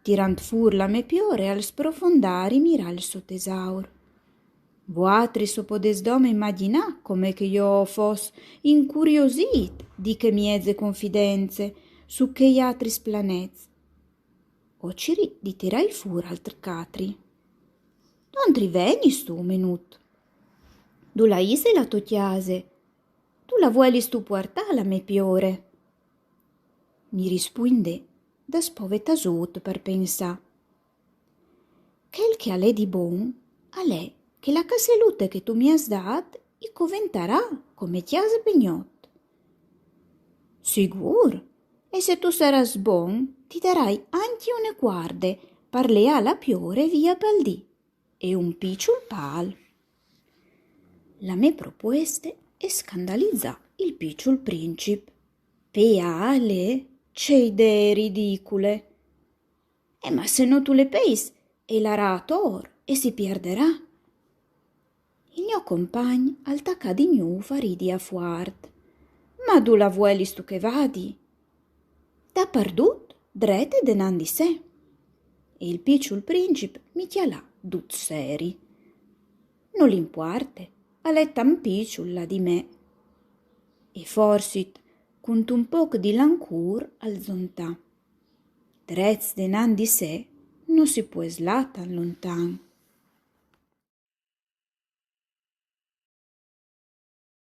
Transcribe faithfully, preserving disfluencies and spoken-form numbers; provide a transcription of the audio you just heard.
tirant fûr la mê piore al sprofondà a rimirâ il so tesaur. Voaltris o podês dome imagjinâ come che jo o fos incuriosît di chê mieze confidence su chei altris planets. O cirì di tirâi fûr altri catri. Dontri vegnistu, omenut? Dulà ise la tô cjase? Dulà vuelistu puartâ la mê piore? Mi rispuindè, daspò vê tasût par pensâ. Chel che al è di bon al è che la casselute che tu mi âs dât i coventarà come cjase pe gnot. Sigûr, e se tu sarâs bon, ti darai ancje une cuarde par leâ la piore vie pal dì e un piçul pâl. La mê propueste e scandalizà il piçul princip. Pe ale, ce idee ridicule! Eh, ma se no tu le peis, e larà ator e si pierderà. Il gno compagn al tacà di gnûf a ridi a fuart. Ma dulà vuelistu che vadi? Dapardut, dret e denant di se. E il piçul princip mi cjalà dut seri. Nol impuarte, al è tant piçul là di me. E forsit, cuntun pôc di lancûr, al zontà: Drets denant di se no si pues lâ tant lontan.